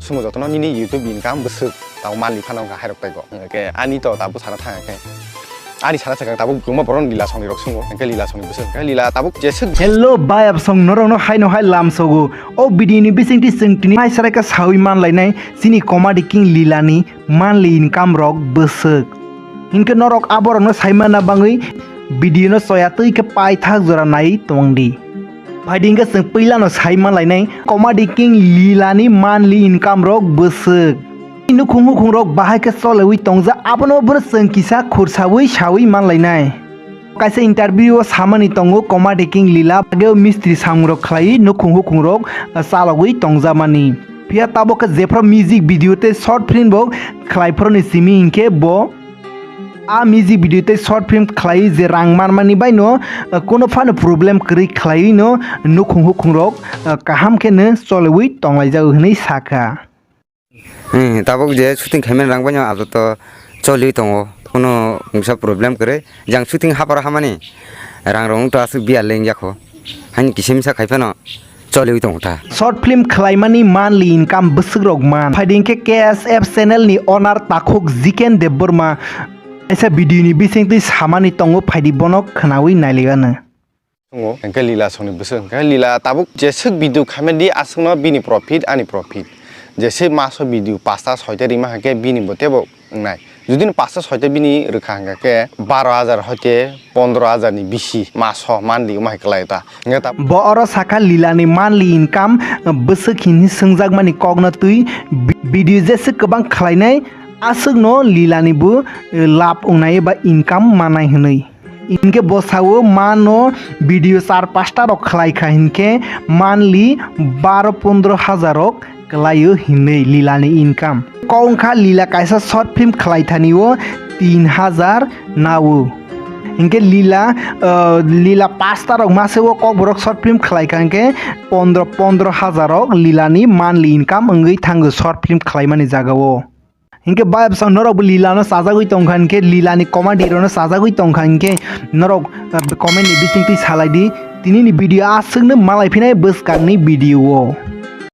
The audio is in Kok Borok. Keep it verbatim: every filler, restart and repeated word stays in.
Sumo jotono nini YouTube income bwswk tamo monthly phano wngkha hairok taibo. Hwnkhe ani to tabuk sana thang khe. Ani sana sakha tabuk kwbangma borok lila songni rok sungo. Hwnkhe lila songni bwswk hwnkhe lila tabuk jeswk. Hello, bayap song norokno haino hai lam sogo. O video ni bisingtwi chwng tini hai sarai khe sawi man lainai chini comedy king lila ni monthly income rok bwswk. Hinkhe norok aborokno saimana bangwi video no soya twi khe paithak jora nai tongdi. Phaidi hinkhe chwng puilano sai manlainai comedy king lila ni monthly income rok bwswk. Nukhung hukhung rok bahai khe cholewi tongjak, abono bono chwng kisa khursawi sawi manlainai. Kaisa interview o samani tongo comedy king lila bageo mistri samung rok khlaiwi nukhung hukhung rok chalogwi tongjakmani. Phiya tabuk khe jephru music video tei short film bo khlai phuruni simi hinkhe bo a music video tei short film khlaiwi je rang manmani baino, uh, kuno phano problem kwrwi khlaiwi no nukhung hukhung rok, uh, kaham khe no choliwi tonglaijak hwnwi sakha. Hmm, tabuk je shooting khaimani rang baino ajoto choliwi tongo, kuno mungsa problem kwrwi. Jang shooting haparo hamani rang rok wngto aswk biya leng yakho. Haini kisa misa khai phano choliwi tongo ta. Short film khlaimani monthly income bwswk rok man. Phaidi hinkhe K S F channel ni owner takhuk Jiken Debbarma kaisa video ni bisingtwi samani tongo, phaidi bono khwnawi nailaiwano. Tongo, hinkhe lila songni bwswk, hinkhe lila tabuk jeswk video khaimani aswkno bini profit, ani profit. Jeswk maso video pasta soita rima hinkhe bini bo tebo wngnai. Judino pasta soita bini rwkha hwnkha khe baro hajar hoite pondro hajar ni bisi maso monthly wngma hai kwlai ta. Hwnkhe ta bo oro sakha lila ni monthly income bwswk hinwi swngjakmani kokno twi bi-, video jeswk kwbang khlainai aswkno lila ni bo, eh, lab wngnai eba income manai hwnwi. Hinkhe bo sao mano video char pasta rok khlai kha hinkhe monthly baro pondro hajar rok kwlaio hinwi lila ni income. Kok wngkha lila kaisa short film khlai thani o tin hajar nao. Hinkhe lila, uh, lila pasta rok mase o kokborok short film khlai kha hinkhe pondro, pondro hajar rok lila ni monthly income wngwi thango short film khlaimani jaga o. Hinkhe bayapsong norok bo lila no chajagwi tongkha hinkhe lila ni comedy rok no chajagwi tongkha hinkhe norok, uh, comment ni bisingtwi salai di. Tini ni video aswk no malai phinai bwskang ni video o.